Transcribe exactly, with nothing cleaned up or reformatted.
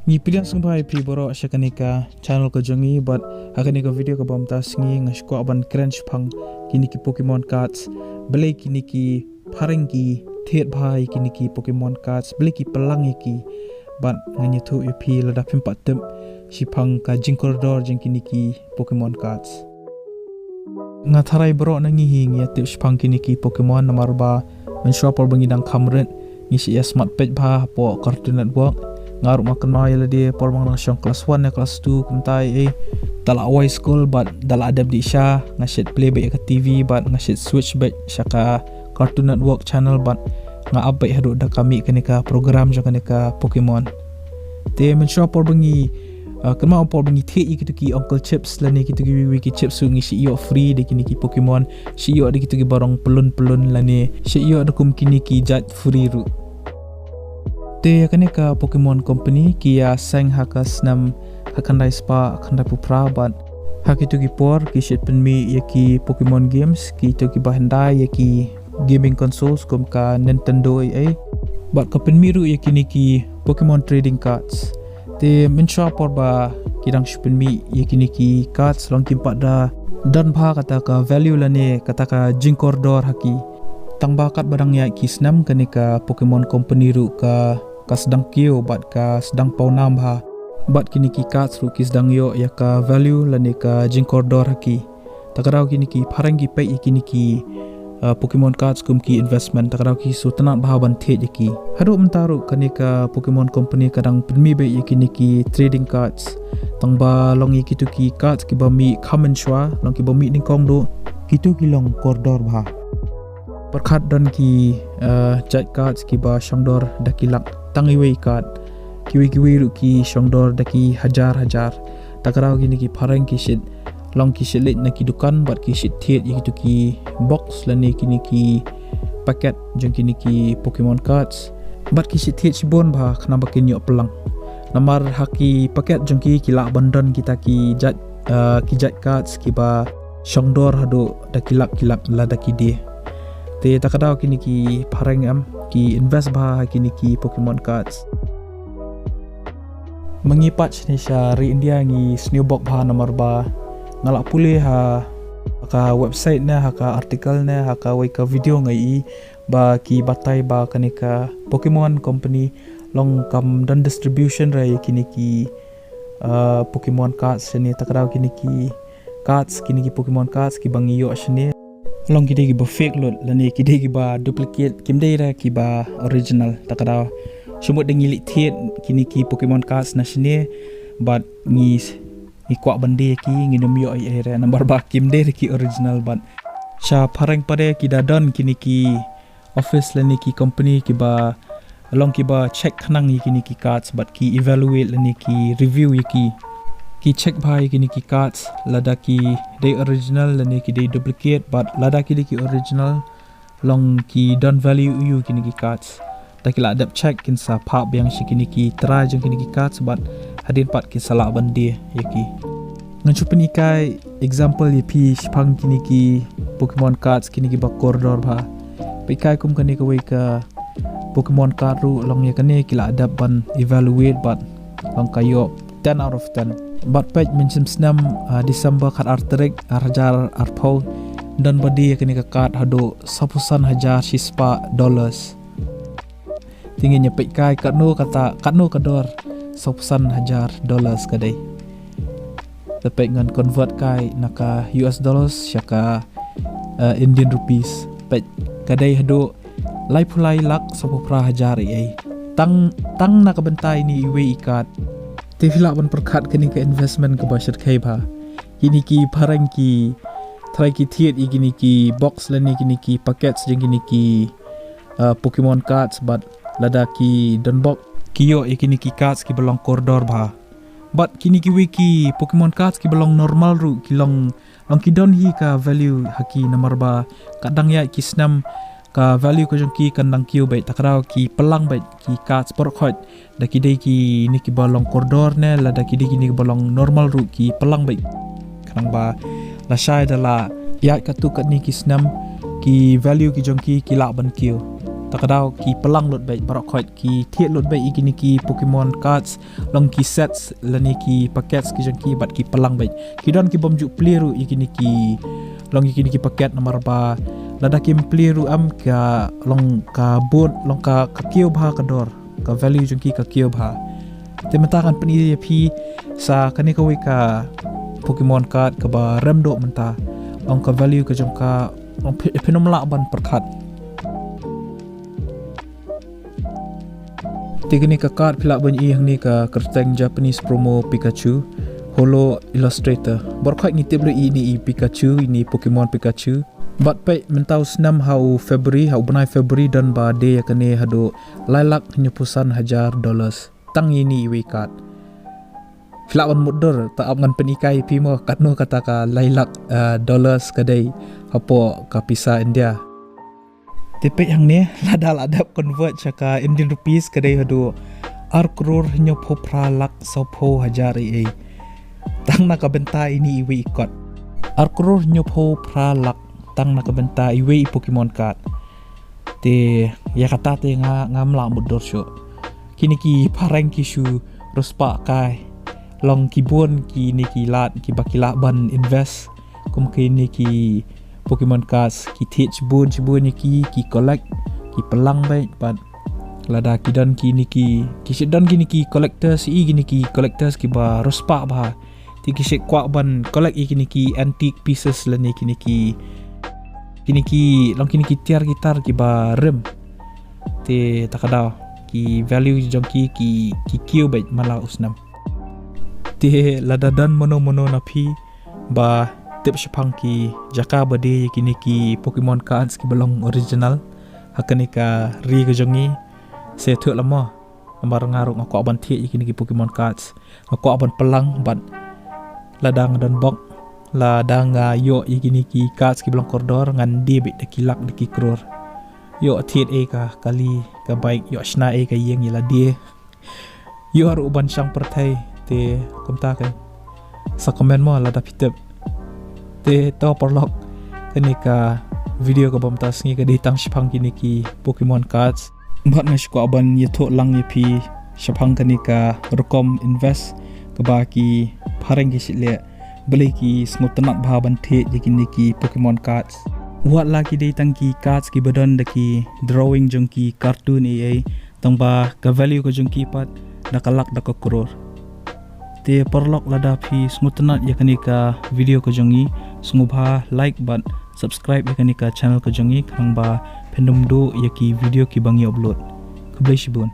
Ngi pdiang sngewbha ïa phi baroh sha kane ka channel ka jong ngi, bad ha kane ka video kaba mynta sngi nga sngewkwah ban kren shaphang kine ki Pokemon cards. Balei kine ki phareng ki thied bha ïa kine ki Pokemon cards, balei ki pynlang ïa ki, bad ngan ïathuh ïa phi lada phim pat tip shaphang ka jingkordor jong kine ki Pokemon cards. Nga tharai baroh na ngi hi ngi ïa tip shaphang kine ki Pokemon namar ba mynshuwa por ba ngi dang kham rit ngi shu ïa smat peit bha hapoh Cartoon Network. Nga ruh nga kynmaw ïa lade por ba nga dang shong class one ne class two kumta, eh, da la wai skul bad da la dep dih sha, nga shu plie beit ïa ka T V bad nga shu switch beit sha ka Cartoon Network channel bad nga ap beit haduh da ka mih kane ka program jong kane ka Pokemon. Te mynshuwa por ba ngi, uh, kynmaw por ba ngi thied ïa kito ki Uncle Chips lane kito kiwei ki chips ruh ngi shu ïoh free da kine ki Pokemon, shu ïoh da kito kiba rong pyllun pyllun lane shu ïoh da kum kine ki jait free ruh. Te ïa kane ka Pokemon Company ki ïa seng ha ka snem ha khyndai spah khyndai phew phra bad ha kito ki por ki shu pynmih ïa ki Pokemon games, kito kiba hyndai ïa ki gaming consoles kum ka Nintendo ei ei. Bad ka pynmih ruh ïa kine ki Pokemon trading cards. Te mynshuwa por ba ki dang shu pynmih ïa kine ki cards long kim pat da don bha kata ka value lane kata ka jingkordor ha ki. Tang ba katba dang ïaid ki snem kane ka Pokemon Company ruh ka, ka sdang kiew bad ka sdang pawnam bha. Bad kine ki cards ruh ki sdang ïoh ïa ka value lane ka jingkordor ha ki. Ta ka daw kine ki phareng ki peit ïa kine ki, uh, Pokemon cards kum ki investment, ta ka daw ki sngewtynnat bha ban thied ïa ki. Haduh mynta ruh kane ka Pokemon Company ka dang pynmih beit ïa kine ki trading cards. Tang ba long ïa kito ki cards kiba mih kham mynshuwa, long kiba mih nyngkong duh. Kito ki long kordor bha. Pyrkhat don ki, uh, jait cards kiba shong dor da ki lak tang iwei i card. Kiwei kiwei ruh ki shong dor da ki hajar hajar. Ta ka daw kine ki phareng ki shu long ki shu leit na ki dukan bad ki shu thied ïa kito ki box lane kine ki packet jong kine ki Pokemon cards. Bad ki shu thied shibun bha khnang ba kin ïoh pynlang. Namar ha ki packet jong ki ki lah ban don kita ki jait, uh, ki jait cards kiba shong dor haduh da ki lak ki lak lada ki die. Te ta ka daw kine ki phareng em ki invest bha ha kine ki Pokemon cards. Ma ngi pat shane sha ri India ngi sniew bok bha namar ba nga la pule ha ka website ne ha ka article ne ha kawei ka video nga ïohi ba ki batai ba kane ka Pokemon Company long kam don distribution re ïa kine ki, uh, Pokemon cards shane, ta ka daw kine ki cards, kine ki Pokemon cards kiba ngi ïoh shane long ki dei kiba fake lut lane ki dei kiba duplicate, kim dei re kiba original. Ta ka daw shu mut da ngi leit thied kine ki Pokemon cards na shane bad ngi, ngi kwah ban die ïa ki, ngin ym ïoh ei ei re namar ba kim dei re ki original. Bad sha phareng pat de ki da don kine ki office lane ki company kiba long kiba check khnang ïa kine ki cards bad ki evaluate lane ki review ïa ki. Ki check bha ïa kine ki cards lada ki dei original lane ki dei duplicate, bad lada ki dei ki original long ki don value ïa kine ki cards. Da ki la dep check kin sa phah biang sha kine ki trai jong kine ki cards bad hadien pat kin sa lah ban die ïa ki. Ngan shu pynhikai example ïa phi shaphang kine ki Pokemon cards kine kiba kordor bha. Peit kai kum kane kawei ka Pokemon card ruh long ïa kane ki la dep ban evaluate bad long ka ïoh ten out of ten. Bad peit mynshem snem, ah, December khat ar tarik ar hajar arphew don ba die ïa kane ka card haduh sawphew san hajar shispah dollars. Te ngin ïa peit kai katno kata, katno ka dor sawphew san hajar dollars ka dei. Te peit ngan convert kai na ka U S dollars sha ka, eh, Indian rupees. Peit ka dei haduh laiphew lai lak sawphew phra hajar ei ei. Tang, tang na ka bynta ine iwei i card. Te phi lah ban pyrkhat kane ka investment kaba shyrkhei bha. Kine ki phareng ki trai ki thied ïa kine ki box lane kine ki packets jong kine ki, uh, Pokemon cards bad lada ki don bok ki ïoh ïa kine ki cards kiba long kordor bha. Bad kine kiwei ki Pokemon cards kiba long normal ruh ki long, long ki don hi ka value ha ki namar ba ka dang ïaid ki snem ka value ka jong ki kan dang kiew beit, ta ka daw ki pynlang beit ki cards por khoit. Da ki dei kine kiba long kordor ne lada ki dei kine kiba long normal ruh ki pynlang beit. Khnang ba lashai da la ïaid katto katne ki snem ki value ki jong ki ki lah ban kiew. Ta ka daw ki plang lut beit, baroh khoit ki thied lut beit ïa kine ki Pokemon cards, long ki sets lane ki packets ki jong ki bad ki plang beit. Ki don ki bym ju plie ruh ïa kine ki, long ïa kine ki packet, namar ba lada kim plie ruh em ka long ka bun, long ka, ka kiew bha ka dor, ka value jong ki ka kiew bha. Te mynta ngan pyni ïa phi sa kane kawei ka Pokemon card kaba rem duh mynta. Long ka value ka jong ka, long phi, phin ym lah ban pyrkhat. Te kane ka card phi lah ban i hangne ka kyrteng Japanese promo Pikachu, Holo Illustrator. Baroh khoit ngi tip ruh ine i Pikachu, ine Pokemon Pikachu. Bad peit mynta u snem ha u February, ha u bnai February don ba die ïa kane haduh lai lak hynñiewphew san hajar dollars. Tang ine iwei i card. Phi lah ban mutdur, ta ap ngan pyni kai ïa phi mo, katno kata ka lai lak, eh, dollars ka dei hapoh ka pisa India. Te peit hangne, lada la dep convert sha ka Indian rupees ka dei haduh ar klur hynñiewphew phra lak sawphew hajar ei ei. Tang na ka bynta ine iwei i card. Ar klur hynñiewphew phra lak tang na ka bynta iwei i Pokemon card. Te ïa kata te nga, ngam lah mutdur shuh. Kine ki phareng ki shu riewspah kai. Long ki bun kine ki lad kiba ki lah ban invest kum kine ki Pokemon cards, ki thied shibun shibun ïa ki, ki collect, ki plang beit, bad lada ki don kine ki, ki shu don kine ki collectors, i kine ki collectors kiba riewspah bha. Te ki shu kwah ban collect ïa kine ki antique pieces lane kine ki, kine ki, long kine ki tiar ki tar kiba rem. Te ta ka daw ki value jong ki, ki, ki kiew beit man la u snem. Te lada don mano mano na phi ba tip shaphang ki jaka ba die ïa kine ki Pokemon cards kiba long original ha kane ka ri ka jong ngi, sa ïathuh lem mo. Namar nga ruh nga kwah ban thied ïa kine ki Pokemon cards. Nga kwah ban plang bad lada nga don bok, lada nga ïoh ïa kine ki cards kiba long kordor, ngan die beit da ki lak da ki klur. Ïoh thied ei ka kali ka bike, ïoh shna ei ka ïing ïa lade. Ïoh ruh ban shang pyrthei, te kumta kan. Sa comment mo lada phi tip. Te to paralok, kane ka video kaba mynta sngi ka dei tang shaphang kine ki Pokemon cards. Bad nga shu kwah ban ïathuh lang ïa phi shaphang kane ka rukom invest kaba ki phareng ki shu leh. Balei ki sngewtynnat bha ban thied ïa kine ki Pokemon cards. Wat la ki dei tang ki cards kiba don da ki drawing jong ki cartoon ei ei, tang ba ka value ka jong ki pat da ka lak da ka klur. Te paralok, lada phi sngewtynnat ïa kane ka video ka jong ngi, sngewbha like bad subscribe ïa kane ka channel ka jong ngi, khnang ba phin ym duh ïa ki video kiba ngi upload. Khublei shibun.